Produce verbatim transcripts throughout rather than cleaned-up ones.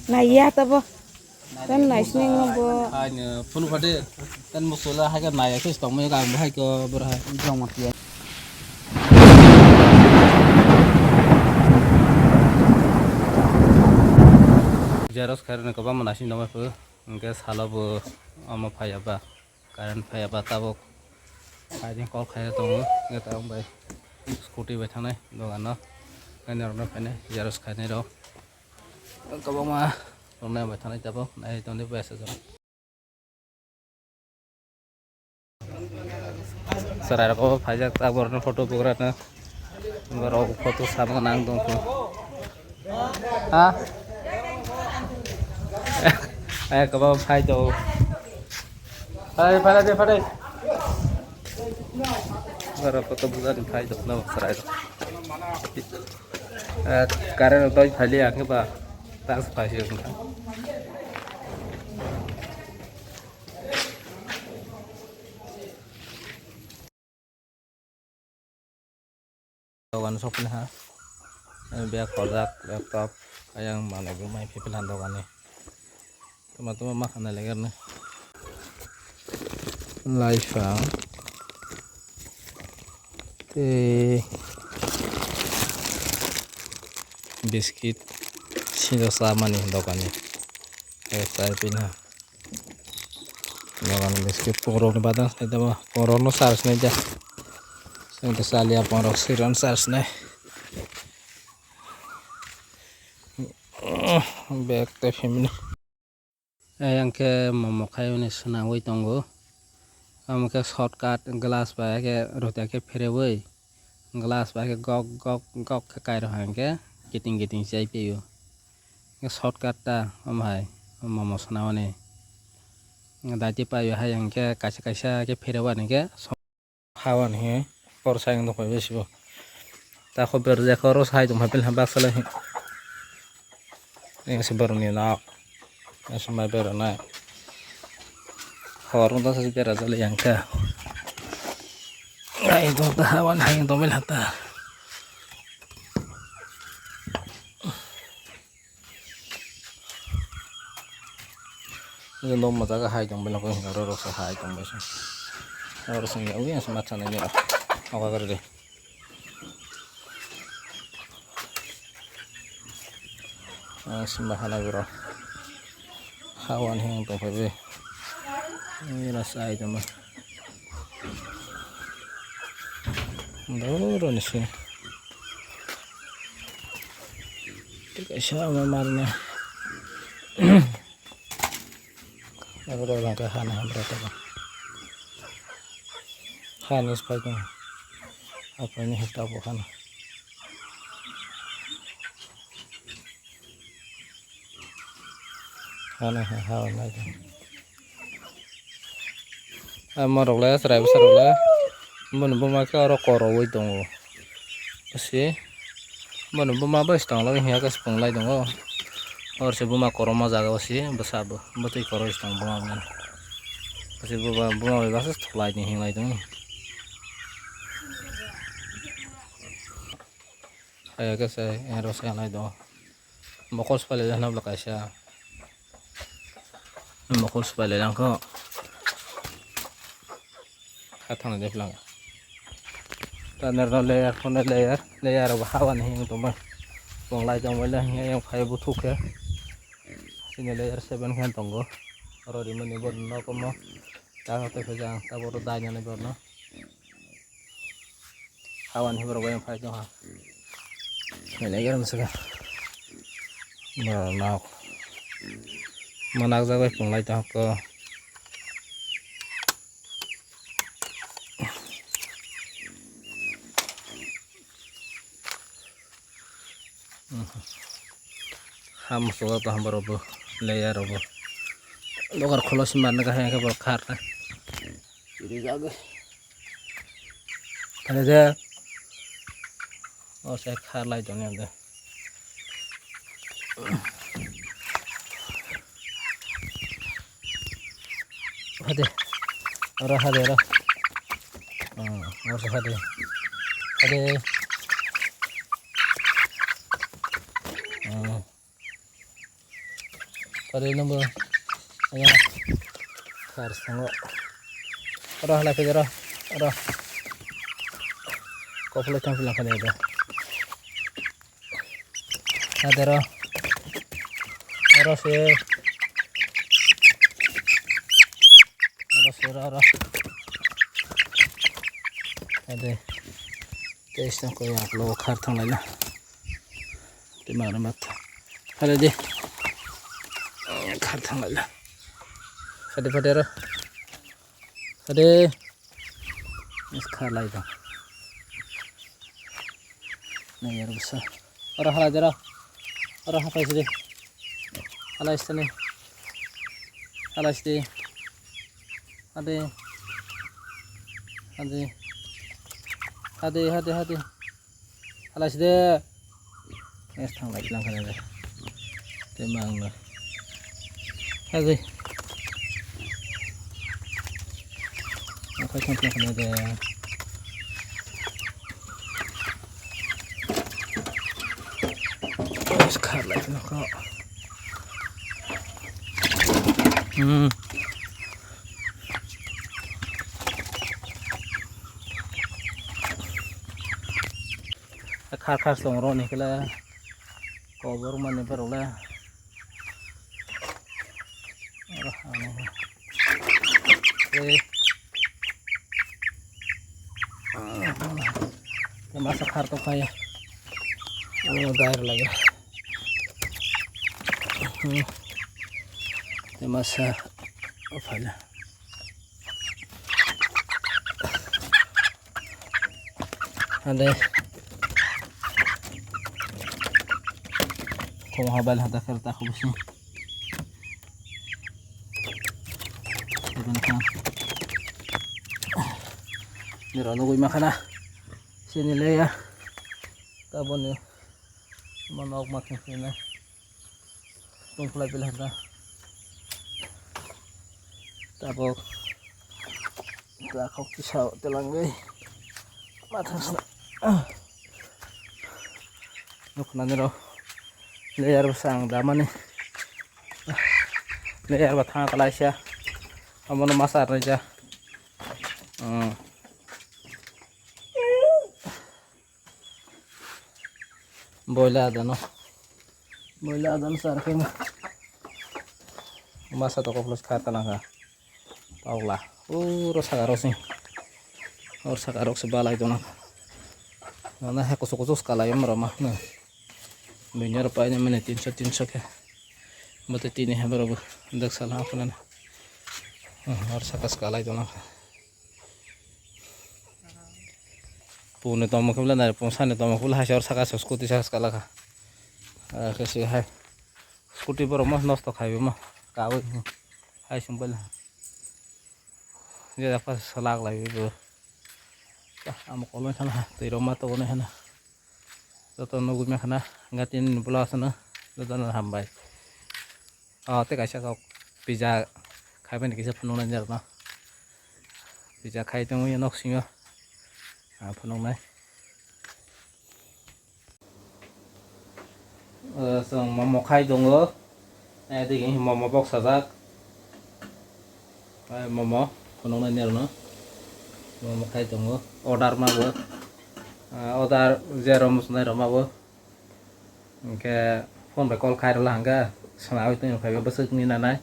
Naiya tabo. Tan naisning bo. Hai no phone khade. Tan musula hai ka naiya khe tong mai ka bo hai ko bor hai. Jong ma tiya. Xerox khairokno kwbangma naising tongma pho, hwnkhe salo bo omo phaiya ba, current phaiya ba tabuk. Kaisa call khaina tongo, hwnkhe tabuk bai scooty bai thangnai dogano, norokno phainai xerox khainai rok kwbangma rok nai bai thangnai tabuk, nai tongdi bai asajak. Chwrairok obo phaijak, tak borokno photo bugrano. Borok photo sama nang tongkho. Ha? Eh, kwbangma phai tongo. Phai, phai, phai, phai. Borok photo bugrani phai tongno chwrairok. Eh, current rok doi phailiya khe ba, tak se phai se wngkha. Dogan sokpili ha. Bag horjak, laptop, ayang manwi bo mai phipila dogani. Tama tama ma khanai lagi arni. Laipha. Tei biscuit sinjo chamani dogani. Tei chai pina. Dogan biscuit pungrokni badang sai tamo pungrokno charge nai ja. Sengte chalia pungrok siran charge nai. Bag tei family. Ayang khe momo khaiyoni swnamwi tongo. Omo khe shortcut glass bai khe rota khe pherewi glass bai khe gok gok gok khe kairo hai khe kiting kiting chai pio. Shortcut ta omo hai momo swnamani. Daiti paio hai hwnkhe kaisa kaisa khe pherewani khe. Hawan he por sayang dok bai besi bo. Ta kho ber je kho ro sai dum hapil ha bak salai. Eng se ber ni na. Eng se mai ber na. Hor unda sa ber jale yang ka. Ai do ta hawan hai do mel hata. Ini lo mata ka hai tong bela ko hingaro rok sa hai tong bela. Aro sing ya wi asma thana ni. Oka gari de. Asma hana gura. Hawan hing tong phai be. Ini rasa hai tong. Doro ni sing. Kaisa ama marna. Abro langka hana habra taba. Hana spai tong. Apa ini hita apa hana. Hana ha ha nai. Ama rok le chwrai bwsa rok le. Boni buma khe oro korowi tongo. Si boni buma bai swtang lagwi hiya khe swpung lai tongo. Or se buma korokma jaga o si bwsa bo bwtwi koroi swtang buma bo. Si buma buma bai bwsa thwk lai ni hinlai tongo. Hiya khe se ero se nai tongo. Mokol swpailaijak nabla kaisa. Mokol swpailaijak kho. Kha thangna de phlang. Taner no layer phone layer, layer bo hawan hing tongma. Tonglai tongma le hing yang phai bu thuk khe. Sini layer seven khe tongo. Oro rimani bo no komo. Ta hote khe jang ta bo dai nani bo no. Hawan hiborok bai phai tongha. Belai garam saka. Borok nok. Manak jagwi punglai tongkho. Ha muchungla tongha borok bo. Layer rok bo. Dogar kholo si manna khe borok kharna. Rijak. Phale de. O se kha lai tong de. Hade. Ora hade ora. Hmm, ora hade. Hade. Hmm. Pari nungbo. Ayo. Khar sango. Oro halai phai oro. Oro. Koplo thang philang khani oro. Adero. Oro se. Oro se oro oro. Ade. Tei sna koi aklo khar thang laina. Tei mangna mat. Hade di. Khar thang laina. Hade hade oro. Hade. Is khar lai dong. Nai yar bwsa. Oro halai dero. Oro hapai sidi. Halai sini. Halai sidi. Hade. Hade. Hade, hade, hade. Halai sidi. Es thang lai lang khana de. Te mang no. Hade. Akai thang thang khana de. Khar lai no ko. Hmm. Khar khar song ro ni kele. Kobor mani borok le. Oro, ano. Eh. Masa khar to kaya. Ano dair lagi. Hmm. Masa apa ya? Hande. Kong habai hata kar ta khubusing. Nira nugui makhana. Sini leya. Taboni. Manok makhang sini. Tungpla pila hada. Tabok. Takhok kisa telangwi. Mathang sna. Nuknani ro. Layer bwsa ang damani. Layer ba thang kalaisa. Amono masa arnaija. Hmm. Boila adano. Boila adano sar khe ma. Masa to koplos kha talangkha. Paula. Uro saka rok sing. Or saka rok se balai dona. Mana he kusu kusu skalai om roma. Bini oro paina mane tinso tinso khe. Mate tini he boro bo. Dak sala apna. Or saka skalai dona. Pune tomo khe bwle nai, pung sani tomo khe bwle hai se or saka se scooty saka se kalakha. Ah, khe se hai scooty borok mo nosto khai bo mo kawi hai sung bwle. Je da pas salak lai bo. Amo kolon sana twi rok ma to ne hana. Joto nugui ma khana gati ni bwla sana joto no hambai. O tei kaisa kok pizza khaimani kisa phunuknai ni aro no. Pizza khai tongwi nok singo. Ah, phunuknai. O, chwng momo khai tongo. Eh, digi momo boksajak. Eh, momo phunuknai ni aro no. Momo khai tongo. Order ma bo. Ah, order je rom sunai roma bo. Hingke phone bai call khairokla hingke swnaiwi tongwi phaiba bwswkni nanai.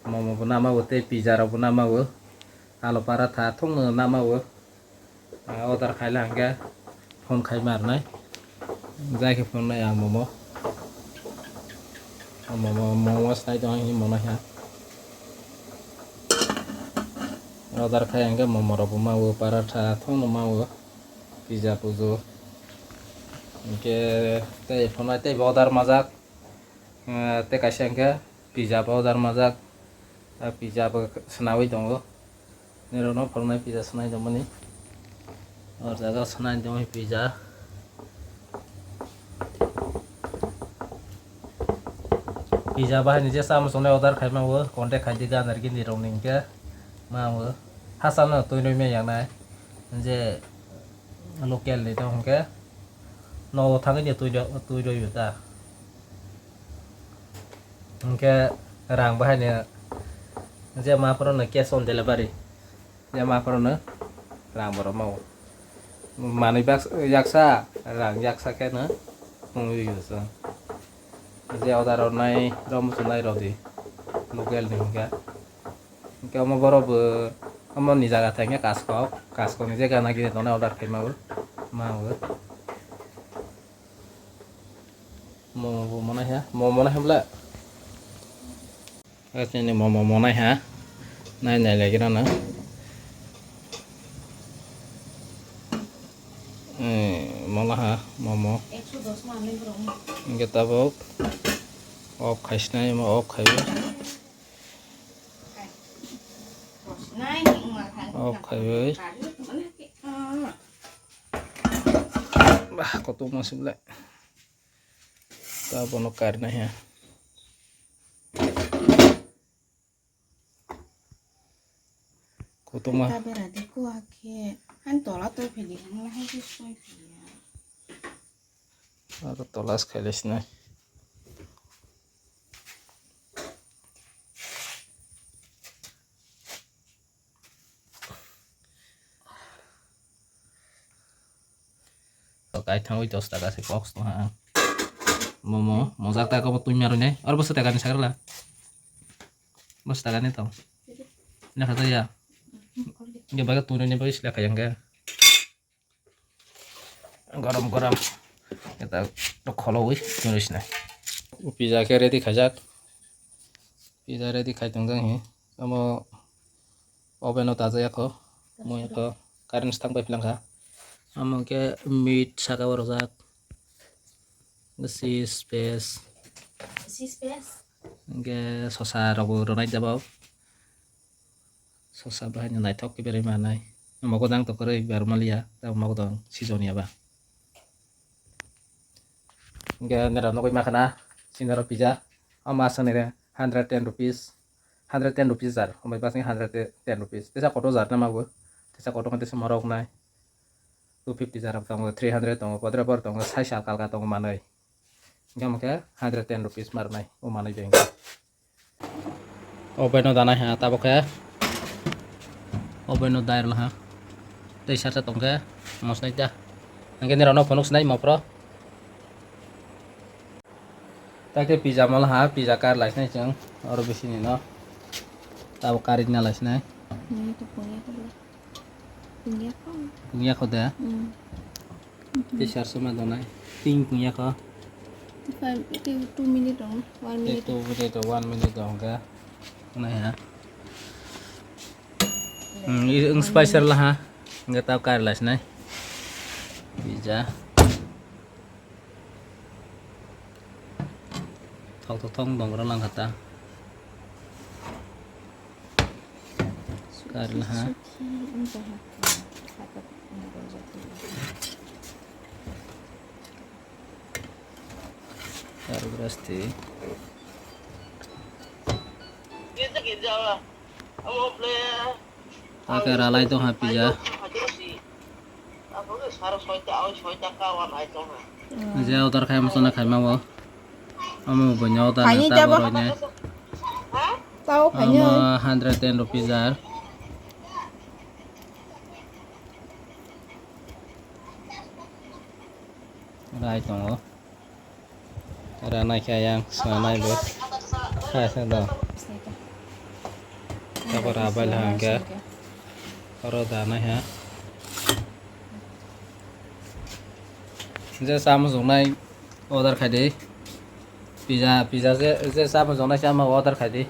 Momo bo nama bo tei pizza rok bo nama bo. Alu paratha thokno nama bo. Ah, order khaila hingke phone khaima rwnai. Jai khe phone nai ang momo. Momo, momo swnai tong hini mono ha. Order khai hingke momo rok bo ma bo, paratha thokno ma bo. Pizza pujo. Hingke tei phano tei bo order majak. Eh, tei kaisa hingke pizza bo order majak. Ah, pizza bo swnaiwi tongo. Nirokno phunuknai pizza swnai tongmani. O jaga swnai tongmani pizza. Pizza bahai ni je chamung order khai ma bo, contact khai di ganar gini rok ni hingke ma bo. Hachal no twi rwi maya yang nai. Je local ni tong hingke nogo thangwi ni twi rw-, twi rw ta. Hingke Rang bahai ni je ma phoro no cash on delivery. Je ma phoro no rang borok mau. Manwi bak-, yaksa, rang yaksa khe no wngwi o chwng. Je order rwnai rok muchunai rw di. Local ni hwnkhe. Hwnkhe omo borok bo omo ni jaga thangya Kaskok. Kaskok ni je gana gini tongnai order khaima bo. Ma bo. Momo bo monai ha, momo monai ha bwle. Asini momo monai ha. Nai nai lagi rana. Eh, mola ha, momo. Hingke tabok. Off khai sinai, omo off khai. Off khai. Bah, kotor masuk le. Ta bono karna he. Kutuma. Ta bera de ko akhe. Han tola to pheli, han la hai soi pheli. Aro tolas khaile sinai. Kai thangwi dos taka se box tong ha. Momo, mojak taka bo tuima rwinai. Aro bwsa taka ni sagrala. Bwsa taka ni tong. Lekha ta ya. Ge baga tuinani bai sila kayang ge. Gorom gorom. Eta to kholo wi tuinani sina. Pizza khe ready khaijak. Pizza ready khai tongjak hi. Amo oven o tajak yakho. Mo yakho current thang pai phlang kha. Amo khe meat saka o rwjak. Cheese paste. Cheese paste. Hingke sosa rok bo rwnai jabo. Sosa bahai no naithok khe berwi manai. Mogodang to kwrwi bar maliya, tei mogodang season ya ba. Hingke nera nugwi makhana, sinaro pizza. O masani re hundred ten rupees. Hundred ten rupees jar, hombai basing hundred ten rupees. Tesa koto jar na mago. Tesa koto tesa morok nai. Two fifty jar tongo, three hundred tongo, podre bor tongo, sai sal kalka tongo manwi. Hingke omo khe hundred ten rupees marnai, o manwi bai hingke. Oven no danai ha, tabok khe oven no dai rwna ha. Tei sarsa tong khe mosnai ta. Hingke nirok no phunuk sinai mopro. Ta khe pizza mol ha, pizza kar lai sinai chwng, oro bisi ni no. Tabok kari na lai sinai. Nini to pungya ko bla. Pungya ko. Pungya ko de. Hmm. Tei sar soma donai. Ting pungya ko. Five, two, two minute dong, one minute. Two minute, one minute dong ga. Nai ha. Hmm, i-, ang spicer la ha. Nggak tahu kar las nai. Pizza. Thok thok thong dong rw lang kha ta. Kar la ha. Kar berasti. Ake ralai tong ha pizza. Je order khai masa na khai ma bo. Amo bo nya order na ta bo roi ne. Tao khai ne. Amo hundred ten rupees ar. Rai tongo. Ranai khe ayang swnamnai bo. Kha se do. Tabuk rabai le hwnkhe. Oro danai ha. Je chamung songnai order khai di. Pizza, pizza je, je chamung songnai se ama order khai di.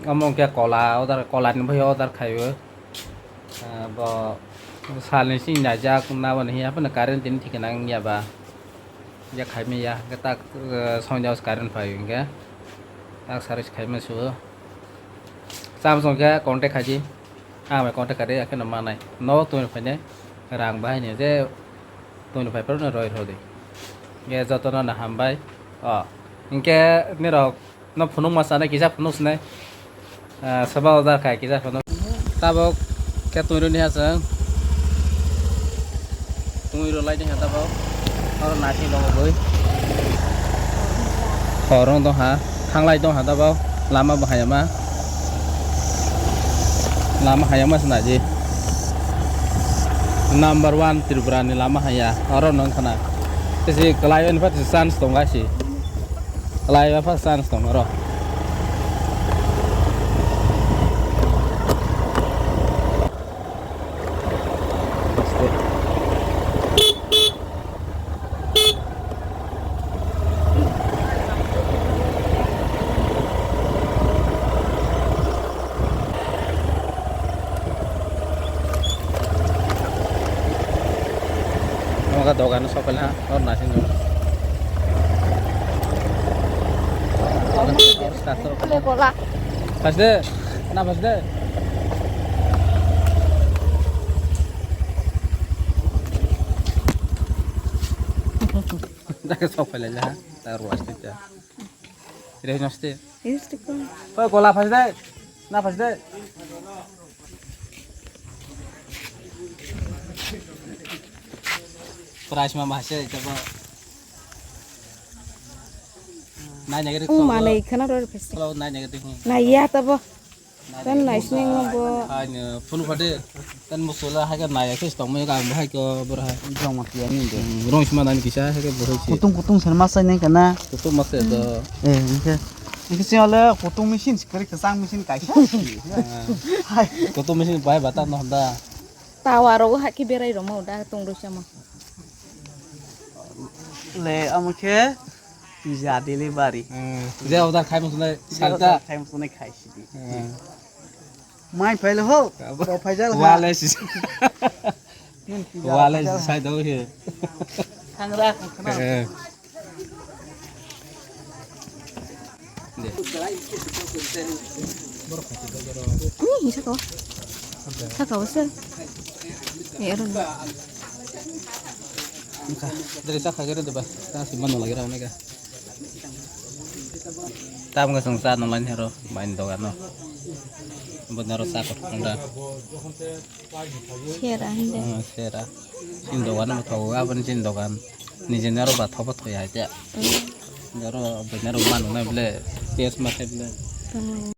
Omo hwnkhe kola order, kola ni bai order khai o. Ah, bo salni sini naijak naboni hiya phano current tini thikhe nang ya ba. Ya khaimaya hwnkhe tak, eh, songjak current phai hwnkhe tak service khaima su. Chamsong khe contact khaidi, ang bai contact khaidi, akheno manai. No tongwi phainai rang bahai ni je tongwi phai phano roi rodi. Hwnkhe jotono no hambai. O, hwnkhe nirok no phunuk ma sanai kisa phunuk sinai. Ah, soba order khai kisa phunuk. Tabok khe tongwi rwni ha chwng. Tongwi rw lai ni ha tabok. Oro naising tongo bui. Khorang dong ha, thanglai dong ha, dabo lama bo hayama. Lama hayama se naji. Number one Tripura ni lama haya. Oro nang khana. Tesi kalai wen phat chance tong ga si. Kalai wen phat chance tong oro. Omo khe dogan sokphaila, or naising. Phaide, na phaide. Dake sokphaila, ha? Ta ruas tita. Rehnoste. Oi, gola phaide. Na phaide. Price ma bahasa itu apa? Nanya gede. Oh, mana ikan ada di pasti. Kalau nanya gede. Nah, iya, apa? Kan naisning bo. Hanya phone phade. Kan musula hai kan naya ke stong me kan bahai ko berha. Jong ma kiya ni de. Rong sima nani kisa hai ke bahai si. Kutung kutung sen masai neng kana. Kutung masai do. Eh, oke. Oke si ale kutung mesin sekali kesang mesin kaisa. Hai. Kutung mesin bahai bata no da. Tawa rogo hakhe berai romo da tong rwchamo. Le amo khe pizza delivery. Hmm, je order khai mo sunai salta. Khai mo sunai khai sidi. Hmm. Mai phaile ho. Abo. Ko phaijal ha. Wale si. Wale si sai do he. Thangra khana. Eh. Ani, ini saka. Saka wasa. Ni ero na. Dari saka gere deba. Tang si mano lagi rau nega. Tam ga song sa no lain hero main dogan no. Bo naro saka thangda. Sera hinde. Hmm, sera. Sin dogan no thago, aboni sin dogan. Nijeni aro ba thobo thoya ja. Hmm. Aro bini aro manu na bile, test ma khe bile. Hmm.